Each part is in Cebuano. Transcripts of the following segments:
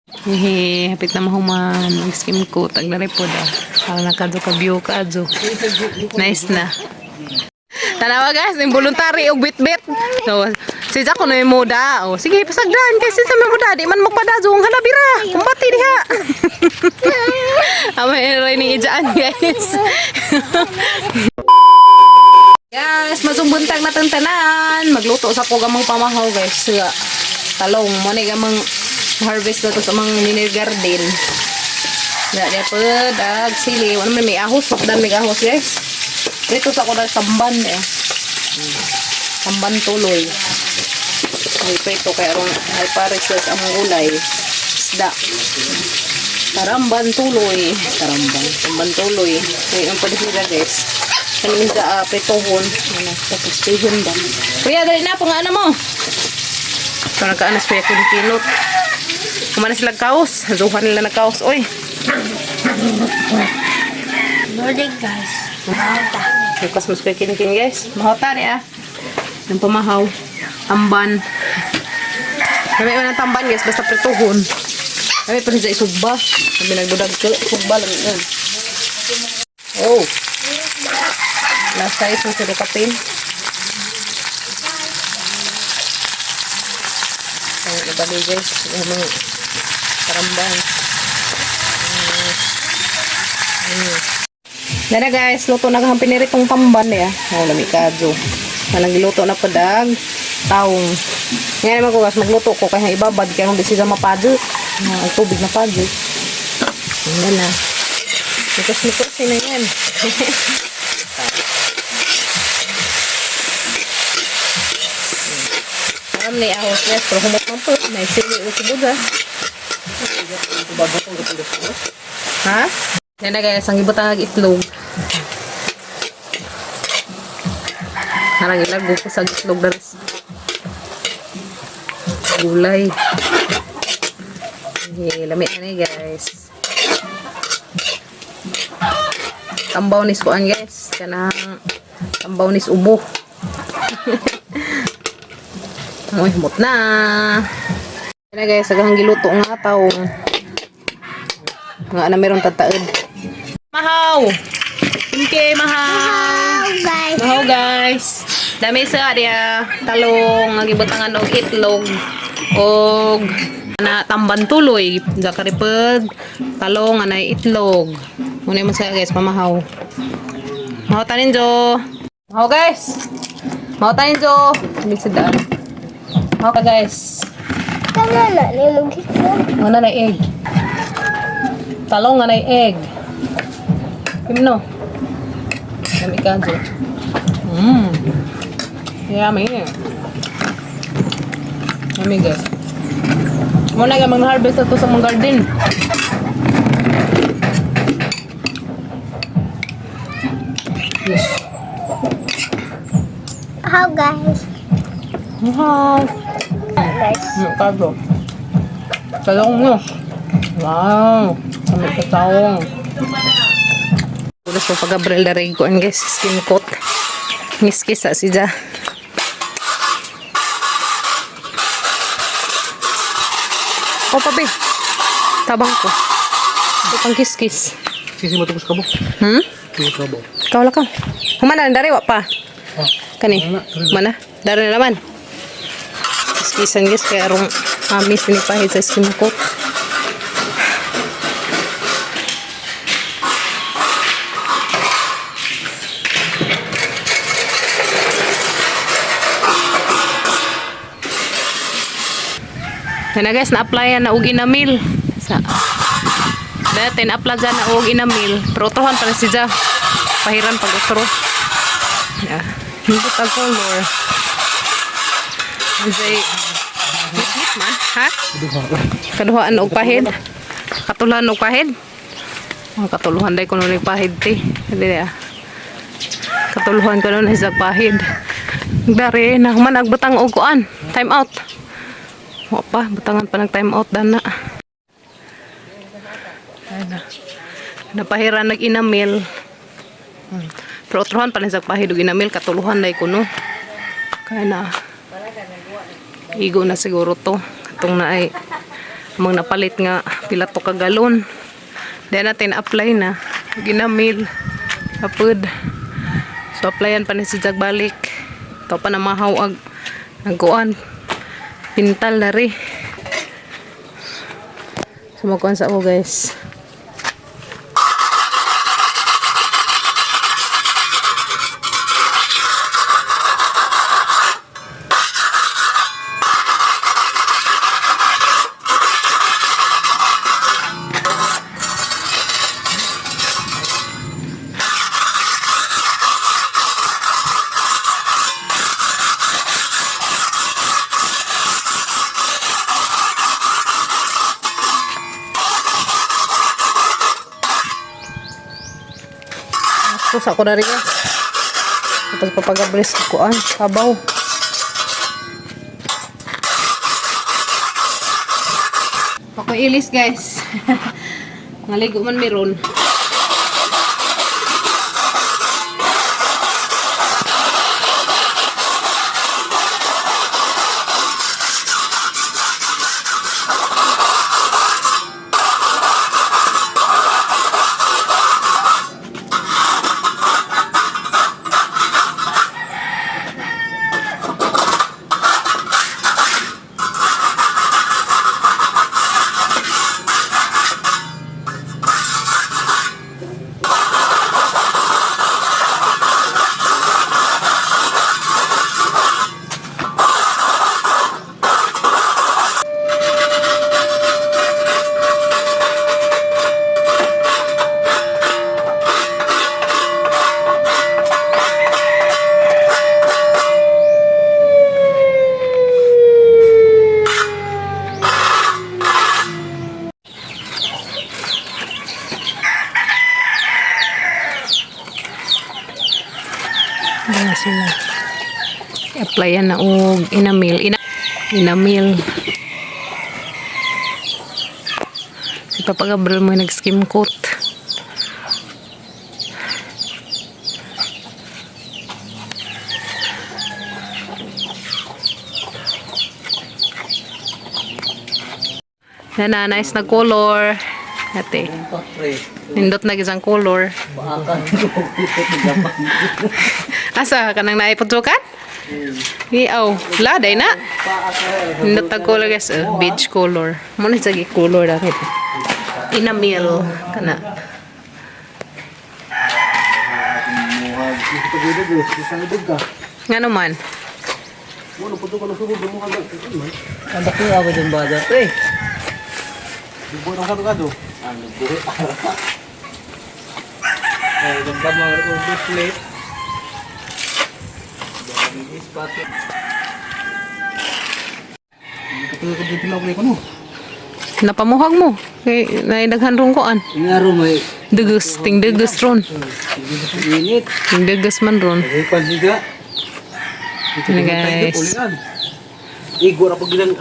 Hehe, hapit na mahuman. Mag-skim coat. Ang naripod ah. Para nakadyo ka view ka adyo. Nice na. Tanawa guys, yung voluntary og bit-bit. So, si Jack kuno yung muda. O, sige, pasagdan kasi sa mga muda, di man magpadazong halabira. Kumbati diha. Amay rin ni ijaan guys. Guys, masumbuntag na tanan. Magluto sa ko gamang pamahaw guys. Sa talong mo ni gamang harvest na to sa mga mini garden. Da dia pud ag sili, wala man may ahos, dan may ahos guys. Dito sa ko na tamban eh. Tamban tuloy. May prito kay aron ay pares sa among gulay. Isda. Taramban tuloy. Taramban. Tamban tuloy. Ay, ang padihira guys. Kanin sa pritohon. Ano, tapos pihon ba? Kuya, dali na. Pangaana mo. Ito nagkaanas kuya kinkinot. Kumana sila kaos. Zuhan nila na kaos. Oy. Morning guys. Bukas mas kuya kinkin guys. Mahota niya. Yung pamahaw. Tamban. Kami man ang tamban guys. Basta pritohon. Kami pa siya isugba. Kami nagdudag ko. Sugba lang yun. Oh. Last size ng siro kapin. Ang ibali guys. Yung mga karamban. Dara guys, luto na kahang piniritong tamban ya. Oh, lami kadyo. Walang giluto na padag. Taong. Ngayon naman ko guys, magluto ko kaya ibabad kaya hindi sila mapadyo. Ah, ang tubig na padyo. Ayan na. Because ni kursi na yan. Alam ni ahos guys, pero humot man po. May sili o subod ha. Ha? Yan na guys, ang ibutang ag itlog. Harang ilago ko sa itlog daris. Gulay. Okay, lami na ni guys. Tambaw ni kuan guys, kanang tambaw ni ubo. Uy, humot na. Yan na guys, agahang giluto nga taong. Nga na meron tataod. Mahaw! Okay, mahaw! Hello guys. Mahaw guys! Dami sa diya talong, ang gibutangan og itlog og na tamban tuloy, zakaripod, talong anay itlog. Muna mo sa guys, pamahaw. Mahaw tanin jo. Mahaw guys. Mahaw tanin jo. Ibig sa daan. Mahaw ka guys. Tama na ni mag-itlog. Ano na egg? Talong na egg. Himno. Yummy ka Jo. Mmm. Yummy. Yummy guys. Muna ka mag-harvest na to sa mga garden. Yes. How guys. Wow. Guys. Kajo. Talong mo. Wow. Kami ka taong. Gusto pa Gabriel na rin ko guys. Skin coat. Ngiskis sa siya. O pa be. Tabang ko. Ito pang kiskis. Sisi mo tubos ka mo. Hmm? Tubos ka mo. Ikaw lang ka. Humana, dari wa pa. Ah. Kani. Mana? Dari na naman. Kiskisan guys, kaya arong amis sinipahid sa skin coat. Yan na guys, na-applyan na og inamil. Sa Dati na-apply dyan na og inamil. Pero utrohan pa na siya. Pahiran pag utro. Yeah. Hindi pa color. Zay Ngit man, ha? Kaduhaan og pahid. Katuluhan og pahid. Ang katuluhan day kuno ni pahid ti. Dili ah. Katuluhan kuno ni sa pahid. Dari na man agbutang og kuan. Time out. Wa pa, butangan pa nag time out dana. Ay na. Napahiran nag inamil. Pero otrohan pa sa pahid og inamil katuluhan day kuno. Kaya na. Igo na siguro to. Itong na ay Amang napalit nga pila to ka galon. Di natin apply na. Ginamil. Apod. So applyan pa ni si Jag balik. Ito pa na mahaw ag nagkuan. Pintal na ri. So magkuan sa ako, guys. So sa ako na rin, guys. Tapos papagabris kuan, kabaw. Ako ilis, guys. Ngaligo man meron. Ayan sila. I-applyan na og enamel. Enamel. Si Papa Gabriel mo yung nag-skim coat. Na, nice na color. Ate. Nindot na isang color. Asa ka nang naiputsukan? Iaw, la day na. Nindot na color, guys, beige color. Mo na siya color dahil. Enamel kana. Nga naman. Ang dako ako dun ba dati? Bubuhay ng kado-kado. Ang buhay. Eh, dun ka mga order plate. Daming ispat. Kapag kapag ko no. Napamuhag mo. Kay naidaghan rong kuan. Ingaro may Dugus, ting dugus ron. init. Ting dugus man ron. Ay pansiga. Ano, guys? Igor ako gilang.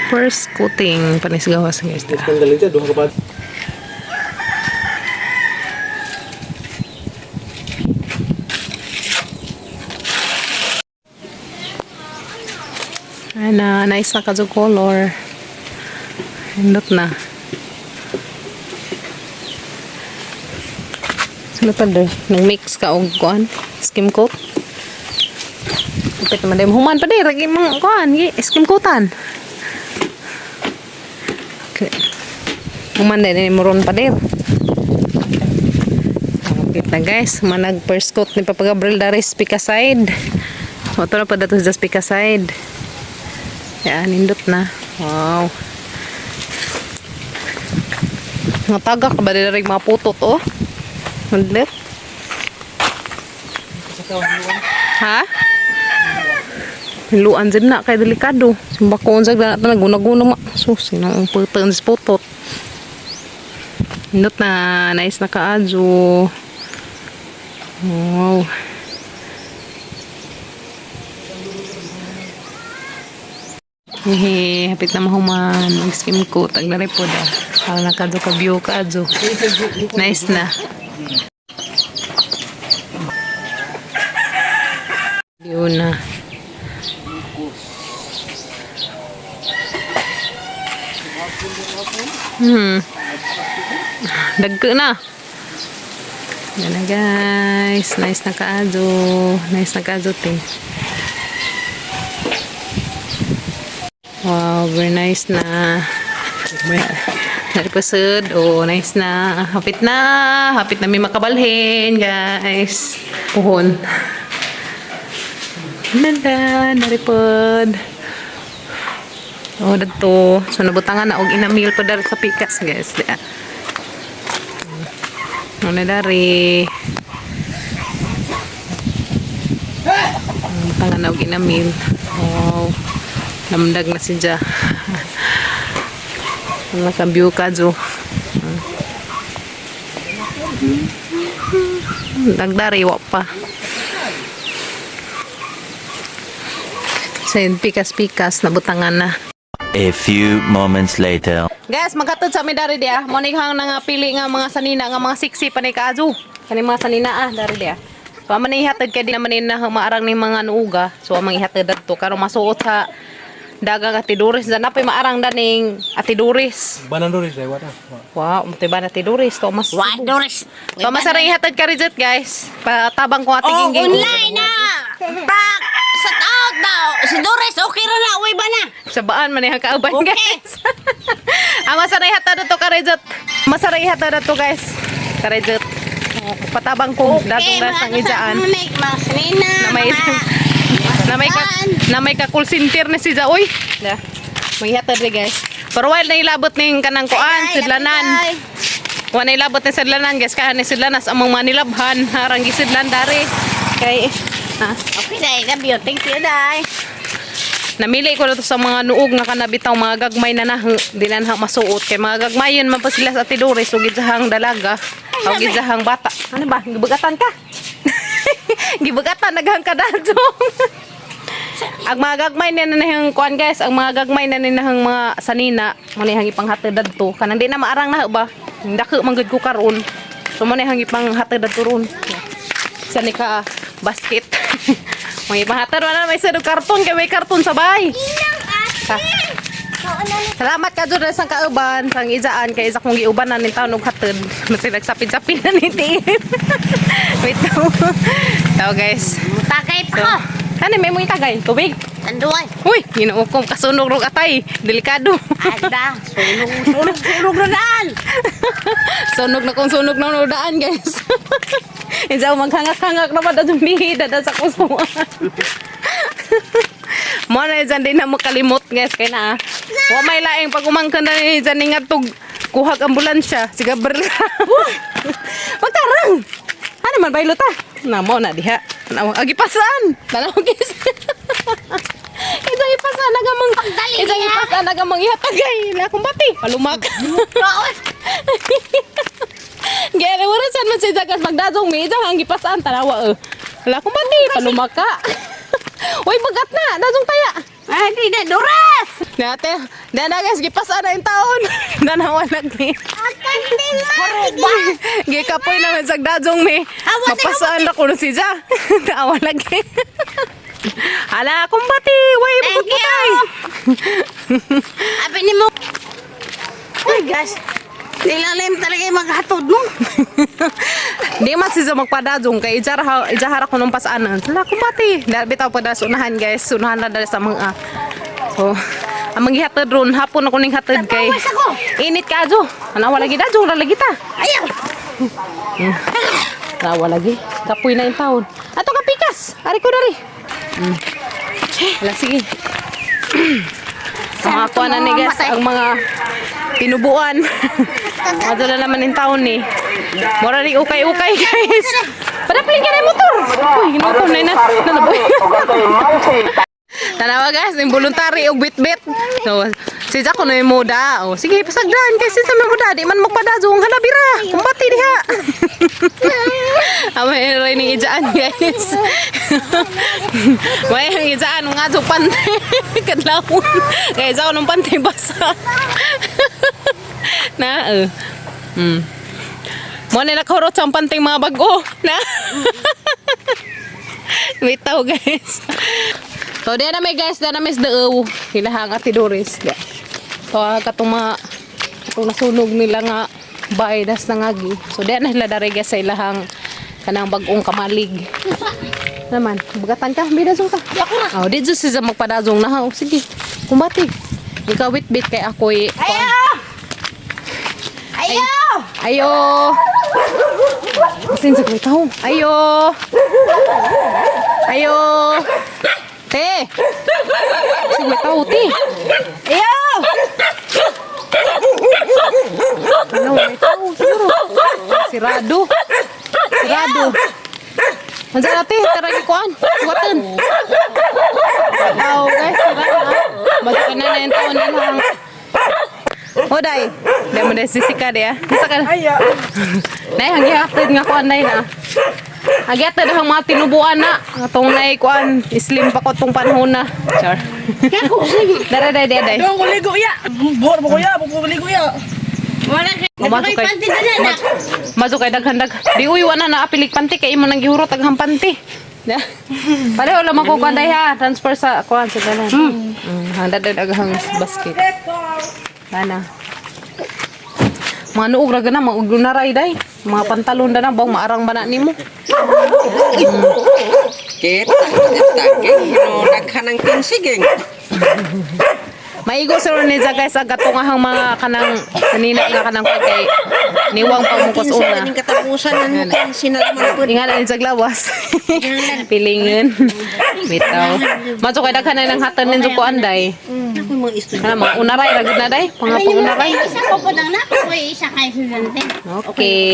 First coating panisgawas, guys. Tara. Tanggalin siya duha ka pa. Ay na, nice na kadyo color. Hindot na. Sino pa doon? Nag-mix ka og kuan? Skim coat? Kapit naman din. Human pa din. Ragi mong kuan. Skim coatan. Okay. Human din. Muron pa din. Kapit na, guys. Manag first coat ni Papa Gabriel Daris Picaside. So, ito na pa dato sa Picaside. Yan, nindot na. Wow. Mga tagak ba nila rin mga putot, oh? Mandlit. Ha? Hiluan dyan na, kay delikado. Simba ko unsag na na guna-guna ma. Sus, sinong putot sa putot. Nindot na, nice na kaadyo. Wow. Hehe, hapit na mahuman. Mag-skim ko. Tag na rin po da. Para na kadyo ka view kadyo. Nice na. View na. Dagko na. Yan na, guys. Nice na kaado. Nice na kaado, te. Wow, very nice na. Naripasod. Oh, nice na. Hapit na. Hapit na may makabalhin, guys. Puhon. Nanda, naripod. Oh, dadto. So, nabutangan na og inamil pa dari sa pikas, guys. Diya. Ano dari? Nabutangan na og inamil. Wow. Namdag na si Ja. Nakabiyo ka, Jo. Nagdari, wa pa. So, yun, pikas-pikas, nabutangan na. A few moments later. Guys, maghatod sa mi dari dia. Mo ni hang nga pili nga mga sanina nga mga siksi pa ni kaajo. Kani mga sanina ah dari dia. So amo ni ihatod kay di naman ni na maarang ni mga nuuga. So amang ihatod dadto karon masuot sa dagang Ate Doris. Dan napay maarang daning Ate Doris. Banan doris ay wala. Wow, umtoy ba na Ate Doris? To mas Wa Doris. So masarang ihatod ka Rizet, guys. Patabang ko ate Oh, Gingging. online na. Pak, sa out daw. Si Doris okay ra na, uy ba na? Sa baan man yung kauban, Okay. guys. Ang masaray hatad to karejot. Masaray hatad to, guys. Karejot. Patabang ko dagong mga rasang ijaan. Mga sinina, Na may mga na may ka, na may ka call center na si Jaoy. Da. Manghihatod ri, guys. Pero while na ilabot ning kanang kuan, Ay, sidlanan. ay. Wa na ilabot ni sidlanan, guys, kahan ni sidlanas among manilabhan, harang gisidlan dari. Kay ha, Okay, dai, love you. Thank you, dai. Namili ko na to sa mga nuog nga kanabitaw mga gagmay na nah di na nah masuot kay mga gagmayon man pa sila sa Ate Doris ug gidjahang dalaga o gidjahang bata. Ano ba, gibugatan ka? Gibugatan naghang ka dadong. Ang mga gagmay na nahang kuan, guys, ang mga gagmay na ninahang mga sanina mo na hang ipanghatid dadto kanang di na maarang na ba, dako man gud ko karon, so mo na hang ipanghatid dadto ron sa ni ka basket. Mga ipahatid wala na may sa karton kay may karton sa bay. Ha. Salamat ka dyan sa kauban, sang ijaan, kay isa kong giubanan ni taon og hatid. Masig nagsapid-sapid na ni tiin. Wait tao. Tao, guys. Tagay pa So, ko. ano may mga tagay? Tubig. Tanduay. Uy, ginoo ko kasunog rog atay. Delikado. Ada, sunog, sunog, sunog na daan. Sunog na kung sunog na daan, guys. Isa maghangak-hangak na pa dyan bihida sa kusuan. Mo na dyan din na makalimot, guys, kay na. Ah. Wa may laing pag umangkan na ni dyan ni nga tug kuhag ambulansya siga berla. Pagtarang. Ano man baylo ta? Na mo na diha. Na agi pasan. Tanaw, guys. Isang ipasan nagamang Pagdali isang niya. ipasan nagamang ihatagay. La kumbati palumak. Baon. Gaya wala saan man siya jagas magdadong may isang ang gipasaan tanawa eh. Wala kong pati palumaka. Uy, bagat na, dadong taya. Ay, di na, Doris. Nate, dana guys, gipasaan na yung taon. Danawa lagi. Gikapoy naman sa dadong may. Awa, Mapasaan na ko na siya. Tawa lagi. Ala, kumbati, way, Thank bukod putay. Abi ni mo. Ay, guys. Nilalim talaga yung maghatod mo. Di man siya magpadadong kay ijara ijahara ko nung pasaanan. Wala ko bati. Dahil bitaw pa sunahan, guys. Sunahan na dahil sa mga. So, ang manggihatod ron hapon ako ning hatod kay Tapawas ako. init ka jo. Ana wala gid jo, wala lagi ta. Ayaw. Tawa lagi. Kapoy na yung taon. Ato ka pikas. Ari ko dari. Wala, sige. Ang mga kuha na ni guys, ang mga tinubuan. Madala naman yung taon ni. Mura ni ukay-ukay, guys. Padapling ka na yung motor. Uy, ginoo na na. Nalaboy. Tanawa, guys, yung voluntary og bit-bit. So, si Jack kuno yung muda. O, sige, pasagdan kasi sa mga muda di man magpadazong halabira. Kumbati diha. Amay rin ning ijaan, guys. May ang ijaan nga do pantay kadlawon. Kay sa nung pantay basa. Na eh. Mo na nakarot sa pantay mga bago. Na. Bitaw, guys. So, diyan na may guys, diyan na may sa daaw. Hilahang Ate Doris. Di. To katong mga katong nasunog nila nga bahay das nangagi. So diyan na sila dari guys sa ilahang kanang bag-ong kamalig. Naman, bugatan ka, bidazong ka. Oh, di jud siya magpadazong na ha. Oh, sige. Kumbati. Ikaw wit-bit kay ako'y Ayo! Ayo! Ayo. Asin sa kong tao. Ayo. Ayo. Te. Sige tao, te. Ayo! Ano, may tao siguro. Sirado. Sirado. Andiyan na, te. Tara, ikuan. Kuwatan. Tao, guys. Sirado. Basta na na yung tao na lang. O, day. Day mo day sisika, day, ah. Isa ka. Ay, ah. Nay, hanggihatid nga kuan day na. Hanggihatid ang mga tinubuan na. Atong nay kuan, slim pa ko tong panahon na. Char. Dara day day day. Doon ko ligo ya. Buhat mo kuya, buhat ko ligo ya. Wala kay Masuk kay panty na na. Masuk kay daghan dag. Di uy wala na apilik panty kay imo nang gihurot aghang panty. Na. Pareho lang ko kuan day ha, transfer sa kuan sa tanan. Handa dag aghang basket. Ana. Mga nuog ra gana, mga ugunaray day. Mga pantalon da na, bawang maarang ba na nimo? Kita, taging, no, daghan ang kinsiging. Maigo sa ni guys ang katong ahang mga kanang kanina nga kanang kay kay niwang pa mo kus Kinsa una. ning katapusan ng kinsi na naman po. Inga na ni lawas. Pilingon. Bitaw. Maso kay daghan na ng hatan ninyo ko anday. Ako mga estudyante. Kana mga unaray ra gud na day, mga pangunaray. Isa ko po lang na. Ako isa kay estudyante. Okay.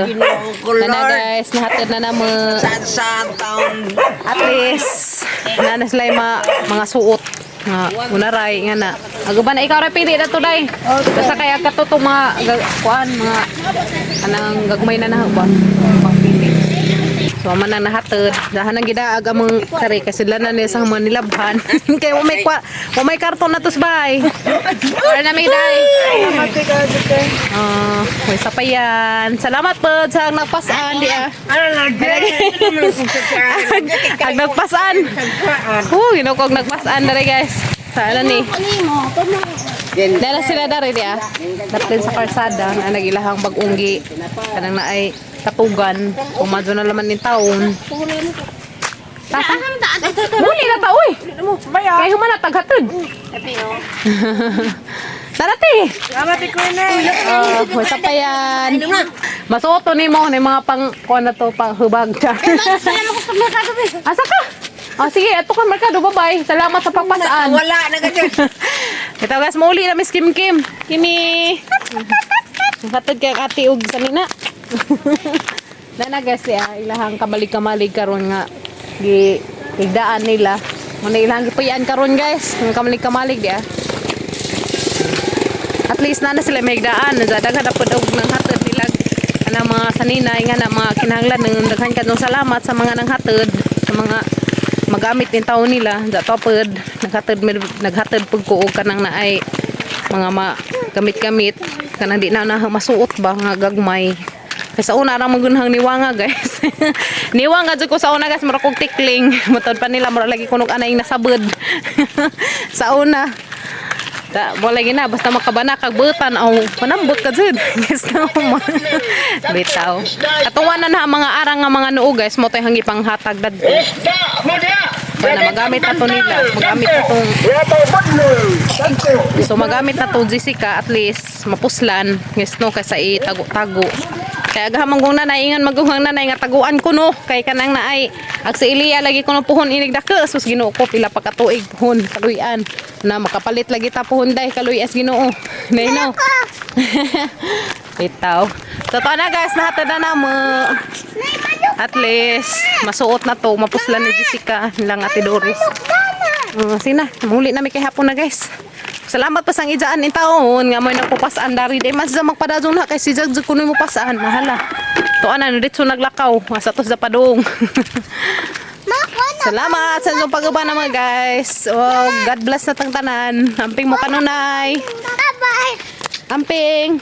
Ginoo ko, Kana Lord. guys, nahatid na namo. Saan sa taon? At least na na sila yung mga suot nga unaray nga na. Aguban na ikaw ra pili na to day. Basta kaya kato tong mga kuan mga anang gagmay na na ba pangpili. So man na nahatod, dahan ang gidaag among kare kasi sila na niya sa mga nilabhan. Kay wa may kwa, wa may karton na tos bay. Wala na may day. Ah, may sapayan. Salamat po sa nagpasaan di ah. Ano lagi? Ag nagpasaan. Oh, ginoo ko nagpasaan dere guys. Sa ano ni? Dala sila dere di ah. Daplin sa kalsada na nagilahang bagunggi kanang naay katugan. Pumadyo na laman ni taon. Tata. Muli na ta oy. Kay human na taghatod. Tara te. Salamat ko na. Oh, may sapayan. Masuot to nimo ni mga pang kuan na to pang hubag. Salamat ko sa merkado be. Asa ka? Oh, sige, ato ka merkado. Bye-bye. Salamat sa pagpasaan. Wala na ganyan. Ito guys, mauli na Miss Kim Kim. Kimi. Hatod kay ate og sanina. Nana guys, ya, ilahang kamalig-kamalig karon nga gi higdaan nila. Muna ilahang gipuy-an karon guys. Ang kamalig-kamalig di ah. At least na na sila may higdaan. Daghan na pod og nang hatod nila kanang mga sanina nga na mga kinahanglan ng daghan kadtong salamat sa mga nanghatod sa mga magamit ni taon nila da topod naghatod naghatod pud ko og kanang naay mga ma gamit-gamit kanang di na na masuot ba nga gagmay. Kay sa una ra magunhang niwanga guys. Niwanga jud ko sa una guys, mura kog tikling. Matod pa nila mura lagi kunog anay nasabod. Sa una. Ta, wala gina basta makabana kag butan aw panambot ka jud. Guys no. Bitaw. Atong na na mga arang nga mga noo guys mo toy hangi panghatag dadto. Para magamit na to nila, magamit na tong. So magamit na to Jessica at least mapuslan guys no kaysa itago-tago. Kaya agahamang kong nanay, ingon maguhang nanay nga taguan ko no kay kanang naay ag si Elia lagi ko no puhon inig dake sus Ginoo ko pila pa ka tuig puhon kaluy-an na makapalit lagi ta puhon day kaluy-as Ginoo. Nay no. Bitaw. So to na guys, nahatad na namo. At least masuot na to, mapuslan ni Jessica nilang Ate Doris. Sina, muli na mi kay hapon na guys. Salamat pa sang ijaan in taon nga mo'y nagpapasaan dari di mas magpadadong na kay si Jag jud kuno mo pasaan mahala. Tuan na dito naglakaw asa to sa padung. Salamat sa inyong pag-uban na mga guys. Oh, God bless na tang tanan. Amping mo kanunay. Bye-bye. Amping.